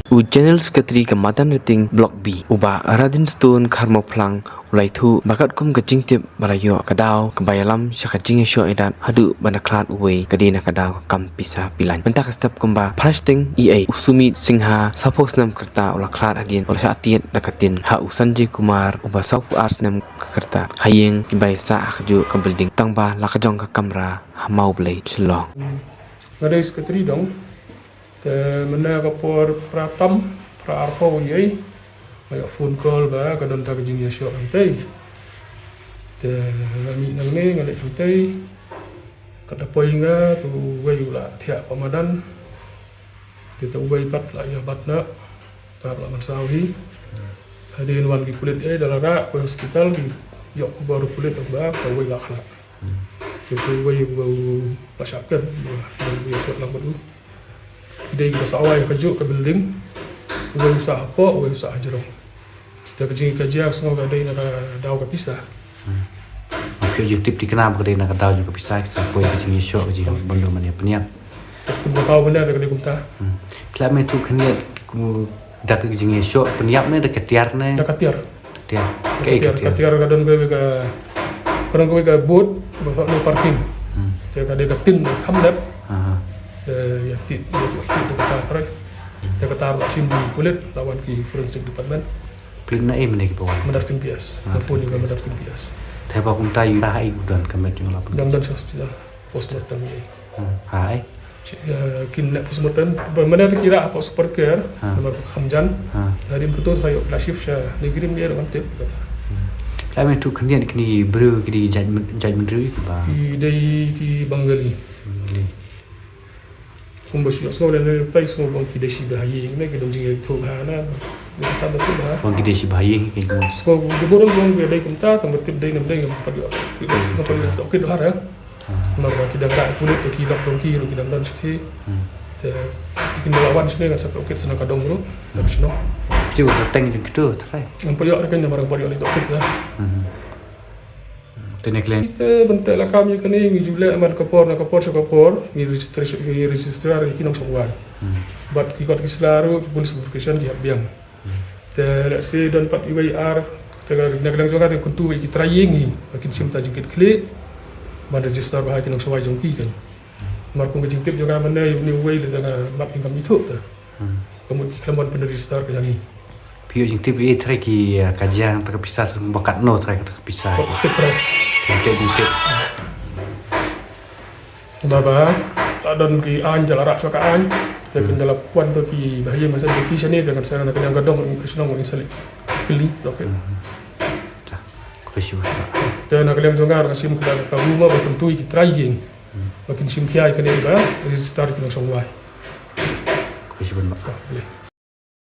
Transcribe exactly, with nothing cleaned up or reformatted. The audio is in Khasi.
U General Secretary ka Madan Rating Block B, u Bah Radin Stone Kharmawphlang, u la ïathuh ba katkum ka jingtip ba la ïoh, ka daw kaba ïalam sha ka jingïashoh ïadat haduh ban da khlad uwei ka dei na ka daw ka kam pisa pilain. Mynta ka step kumba phra shiteng eiei, u Sumit Singha, sawphew snem ka rta, u la khlad hadien u la shah tied da ka tin ha u Sanjay Kumar, uba sawphew ar snem ka rta, ha ïing kiba ïasah ha kajuh ka building, tangba la ka jong ka kamra ha Mawblei, Shillong. Nga dei secretary dong. Te mynne ka por phra tam, phra arphew eiei, nga ïoh phone call ba ka don ta ka jingïashoh hangtei. Te nga mih nangne, nga leit hangtei. Kat da poi nga, te uwei u la thiah pat madan. Te, te uwei pat la ïa bat noh, te la mynsaw hi. Hadien wan ki pulit, eh, da la rah poi hospital, ki ïoh khubor u pulit ba ka uwei la khlad. Te uwei u ba u la shah pynbeit, ba u ïashoh lang bad u. Ki dei kiba sah wai ha kajuh ka building. Uwei u sah hapoh, uwei u sah hajrong. Te ka jingkajia sngew ka dei na ka daw ka pisa. Hmm. Phi ïoh jingtip thikna ba ka dei na ka daw jong ka pisa, ki sa poi ka jingïashoh, ka jingïabyndu, mane pynïap. Kumba thaw mynne ka dei kumta. Hmm. Khlem ïathuh khyndiat kum da ka jingïashoh pynïap ne da ka tiar ne? Da ka tiar. Ka tiar. Ka tiar, ka tiar ka don kawei ka, ka don kawei ka board ba thoh no parking. Hmm. Te ka dei ka tin kham dep. Aha. Te ïa ti, ïa ti da ka tar. Te ka tar la shim da ki pulit, la wan ki forensic department. Pulit na ei mynne kiba wan? Madartin P S. Ah, Madartin P S. Madartin P S. Te ba kumta ïa ha ei u don ka met jong la pun? Dang don sha hospital. Postmortem ïa. Hmm. Ha ei? Shi, eh, kin leh postmortem. Ba mynne te ki rah hapoh Super Care. Ha. Namar ka kham jan. Ha. Hadien kata sa ïoh la shift sha NEIGRIHMS ïa, ruh ngam tip. Hmm. Khlem ïathuh khyndiat kine ki briew ki dei jait myn-, jait mynriew kiba? Ki dei ki Bengali. Bengali. Kumba shu ïohsngew lane, tai sngew long ki dei shi ba ha ïing ne, ki don jingïathuh bha na. Ki ta ba tu bha. Long ki dei shi ba ha ïing ki. Sngew ki burom long ki dei kumta, tang ba tip dei nam dei ngam pat ïoh. Ngam pat ïoh tohkit bha re. Hmm. Namar ba ki dang rah pulit, to ki lok dong ki ruh ki dang don shithi. Hmm. Te ki kin da la wan shane ngan sa tohkit sa na ka dong ruh. Hmm. Shnong. Ki u teng jong kitu trai. Ngam pat ïoh re, kan namar ngam pat ïoh tohkit re. Hmm. Te ne khlem. Te ban teh lakam ïa kane ngi ju leh man ka por na ka por sha ka por, ngi registration, ngi registrar ïa ki nongshong wai. Hmm. Bad ki kot ki sla ruh, ki police verification ki hap biang. Hmm. Te lehse don pat iwei ar, te ka, na ka liang jong nga te kyntu ïa ki trai ïing hi ba kin shim ta jingkitkhlieh ban register bha ïa ki nongshong wai jong ki kan. Namar kum ka jingtip jong nga mynne ïa une uwei lada nga map ïa ngam ithuh te. Hmm. Ka mut ki khlem ban pynregister ka jong ngi. Phi ïoh jingtip ïa trai ki, eh, ka jia ta ka pisa, ba katno trai ka ta ka pisa? Tip trai. Jingtip, jingtip. Ba, ba la don ki aiñ, da la rah shuwa ka aiñ. Te kin da la wan to ki ba ïa masa ki shane, te kan sa na ka liang ka dong, ki shnong, ki salik. Kili, okay. Hmm. Ta. Khublei shibun. Te na ka liang jong nga ka shim ka, ka rumor ba kyntu ïa ki trai ïing. Hmm. Ba kin shim khia ïa kane ba register ki nongshong wai. Khublei shibun bah. Ta, khublei.